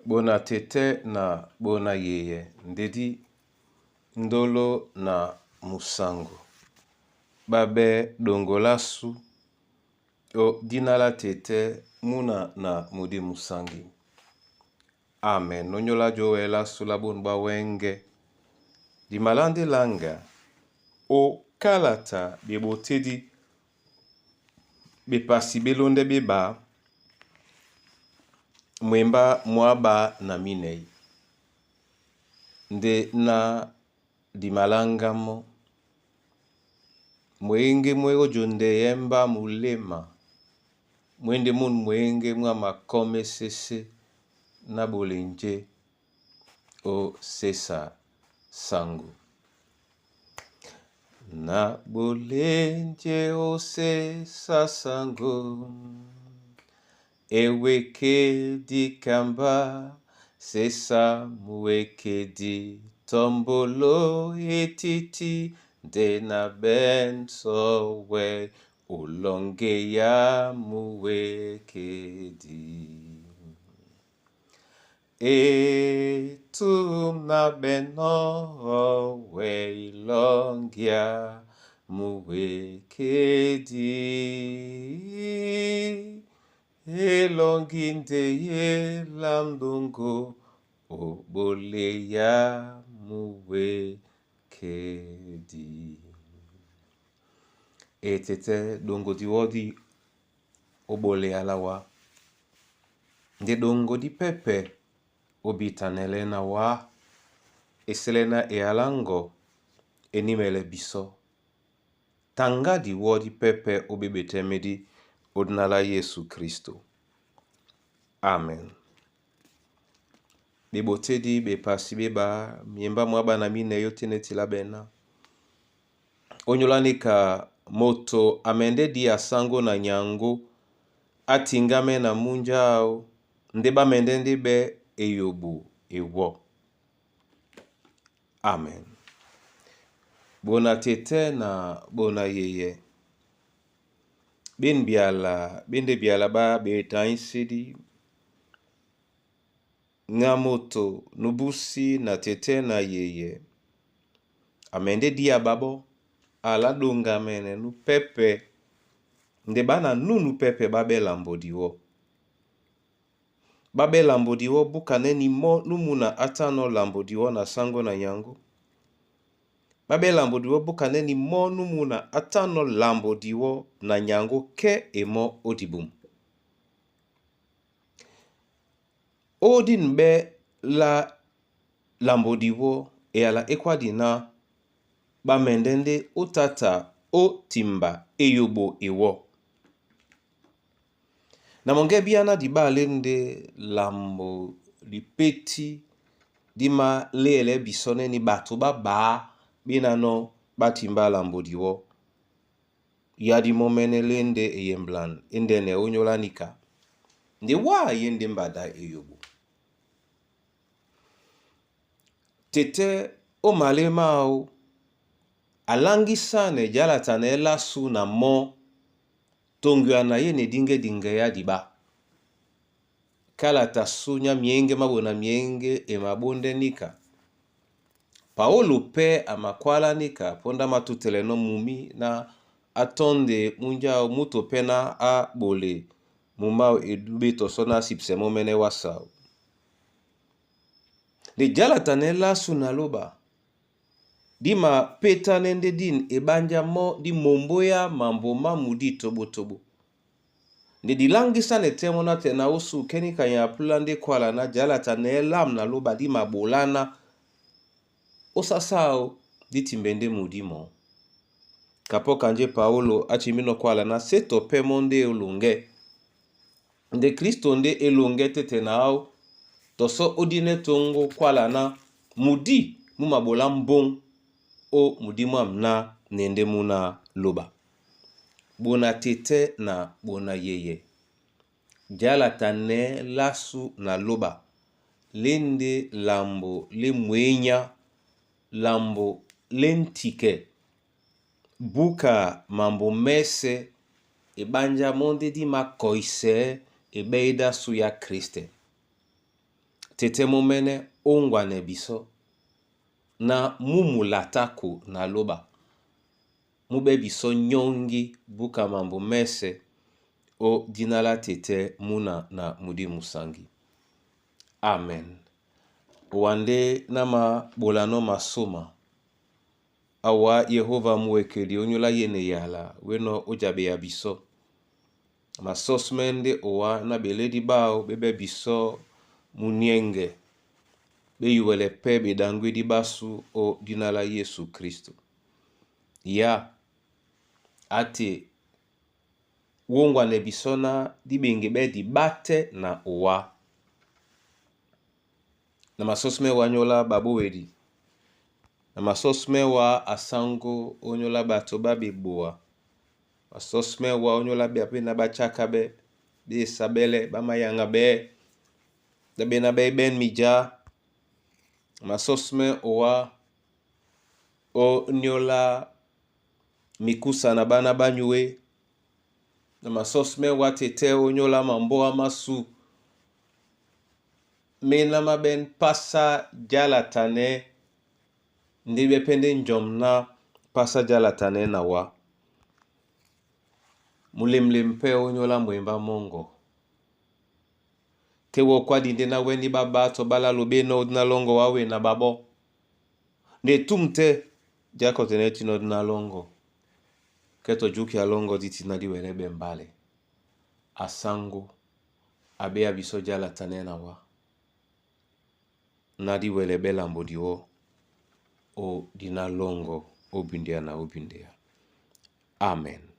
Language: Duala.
Bona tɛ́tɛ́ na bona yeyɛ ndé dí ndolo na musaŋgo ɓá ɓɛ́ ɗoŋgo lásu ó dina lá tɛ́tɛ́ múna na mudi musaŋgi. Amen. Ónyólá jówɛ lásu lá bônu ɓá wɛ́ŋgɛ̄, di malá ndé laŋga ó kálata ɓeɓotédí ɓepasi ɓé lóndɛ́ ɓé ɓá mwembá 44. Ndé ná di maláŋgá mɔ́, mwěŋgé mwé ó jondɛ́ mbá muléma mwé ndé mûn mwěŋgé mwá makɔ́-mésésé ná ɓolenjé ó sésa saŋgó. Na ɓolenjé ó sésa saŋgó, ewekedi kamba sesa muwekedi tɔmbolo etiti nde na bɛnsɔwɛ ulɔŋge ya muwekedi. Etum na bɛnɔwɛ ilɔŋgia muwekedi. Elɔŋgi nde ye lá m̀ɗoŋgo ó ɓolé ya muwekedi. E tɛ́tɛ́ ɗoŋgo diwɔ́ dí ó ɓoleya lá wá. Nde ɗoŋgo dí pɛ́pɛ ó bitanɛlɛ́ na wá e sɛ́lɛ́ ná ealáŋgɔ e nímɛlɛ́ bisɔ́. Taŋgá diwɔ́ dí pɛ́pɛ̄ ó ɓéɓetɛ́ médí ó dina lá Yésu Kristô. Amen. Ɓeɓotédí ɓepasi ɓé ɓá myembá 44 óténéti lá ɓɛná. Ónyólá níka moto a mɛndɛ́ día sáŋgó na nyaŋgó á tiŋgámɛ́ na múnja áō ndé ɓá mɛndɛ́ ndé ɓɛ́ eyoɓo ewɔ́. Amen. Bona tɛ́tɛ́ na bona yeyɛ ɓé mbyala ɓé ndé byala ɓá ɓetaísídí ná moto nú búsí na tɛ́tɛ́ na yeyɛ a mɛndɛ́ día ɓaɓɔ́ a lá ɗoŋgamɛnɛ nú pɛ́pɛ̄ nde ɓá na nú nú pɛ́pɛ̄ ɓá ɓɛ́ lambo diwɔ́. Ɓá ɓɛ́ lambo diwɔ́ búkanɛ́ ni mɔ́ nú muna á tánɔ̄ lambo diwɔ́ na sáŋgó na nyaŋgó. Ɓá ɓɛ́ lambo diwɔ́ búkanɛ́ ni mɔ́ nú muna á tánɔ̄ lambo diwɔ́ na nyaŋgó kɛ́ e mɔ́ ó dibum. Ó dín ɓɛ́ lá lambo diwɔ́ eyala é kwádi ná ɓá mɛndɛ́ ndé ó táta ó timba eyoɓo ewɔ́. Na mɔŋgɛ́ bíá ná diɓáa lê ndé lambo dipétí dí maléɛlɛ́ bisɔ́ nɛ́ ní ɓato ɓá ɓaá ɓénánɔ́ ɓá timbá lambo diwɔ́. Yá dí mɔ́mɛ́nɛ́ lê ndé eyemblan éndɛ́nɛ ónyólá níka ndé wá a yé ndé mbada eyoɓo. Tɛ́tɛ́ ó malé máō a láŋgísánɛ jálata na ɛ́ lásu na mɔ́ toŋgoya na yé na edíŋgɛ́diŋgɛyá diɓá. Kálata sú nyá myěŋgé má ɓona myěŋgé e maɓóndɛ́ níka. Paólo pɛ́ a makwálá níka póndá á matútɛlɛnɔ́ mumí ná á tɔ́nde múnja áō múto pɛ́ ná á ɓole mumáō edúɓɛ́ tɔ sɔ́ ná á sipsɛ mɔ́mɛ́nɛ́ wásē áō. Nde jálata na ɛ́ lásu na lóɓa dí mapétánɛ́ ndé dín eɓánjá mɔ́ dí mombóyá mambo má mudí toɓotoɓo. Nde diláŋgísánɛ tɛ́ mɔ́ nátɛɛ ná ósû kɛ́ níka nyapúlá ndé kwála ná jálata na ɛ́ lám na lóɓa dí maɓoláná ósásá áō dí timbɛ ndé mudí mɔɔ́. Kapɔ́ kanjé Paólo á timbínɔ́ kwála ná sé tɔ pɛ́ mɔ́ ndé é lɔŋgɛ́. Nde Kristô ndé é lɔŋgɛ́ tɛ́tɛ na áō tɔ sɔ́ ó dínɛ́ toŋgó kwála ná mudí mú maɓolá mbóŋ ó mudí mwâm ná na e ndé mú ná lóɓa. Ɓona tɛ́tɛ́ na ɓona yeyɛ jálata na ɛ́ lásu na lóɓa lê ndé lambo lé mwěnyá, lambo lé ntikɛ búka mambo mɛ́sɛ̄ eɓánjá mɔ́ ndé dí makɔisɛɛ́ eɓɛ́ édásu yá Kristɛ. Tɛtɛ mú mɛ́nɛ́ óŋgwanɛ bisɔ́ na mú mulatako na lóɓa, mú ɓɛ́ bisɔ́ nyɔ́ŋgi búka mambo mɛ́sɛ̄ ó dina lá tɛtɛ́ múna na mudí musaŋgi. Amen. Owa ndé ná maɓolanɔ́ masóma, awa Yehova muwekedi ónyólá yêne yala wénɔ̄ ó jaɓeya bisɔ́. Masɔ́símɛ́ ndé owa ná ɓelédi ɓáō ɓé ɓɛ́ bisɔ́ muniɛŋgɛ ɓé yuwɛlɛ pɛ́ ɓeɗaŋgwédí ɓásū ó dina lá Yésu Krísto. Yá a te wóŋgwanɛ bisɔ́ ná dí ɓeŋge ɓɛ́ diɓátɛ́ na owá. Na masɔ́símɛ́ wá nyóla ɓaɓówedi, na masɔ́símɛ́ wá asáŋgó ónyólá ɓato ɓá ɓeboa, masɔ́símɛ́ wá ónyólá ɓapéná ɓá tsákáɓɛ́ ɓé esáɓɛ́lɛ́ ɓá máyaŋaɓɛ́, ɓá ɓéná ɓá e ɓɛ́n mijá, masɔ́símɛ́ owá ónyólá mikúsa na ɓána ɓá nyué, na masɔ́símɛ́ wá tɛtɛ́ ónyólá mambóa másū méná má ɓɛ́n pásá jálatanɛɛ́ ndé ɓɛ́ pɛ́ ndé njɔm ná pásá jálatanɛɛ́ na wá. Mulemlem pɛ́ ónyólá mwembá mɔ́ŋgɔ. Tɛ́ wɔ́kɔ́ á dindé ná wɛ́ní ɓá ɓá tɔ ɓá lála obénɔ̄ ó dina lɔ́ŋgɔ wá wena ɓaɓɔ́. Nde túm tɛ́ jákɔtɛnɛ́ tínɔ̄ dina lɔ́ŋgɔ, kɛ́ tɔ júkia lɔ́ŋgɔ dí tiná dí wɛlɛ́ ɓɛ́ mbálɛ. Asáŋgó a ɓéá bisɔ́ jálatanɛɛ́ na wá ná dí wɛlɛ ɓɛ́ lambo diwɔ́ ó dina lɔ́ŋgɔ óbindéa na óbindéa. Amen.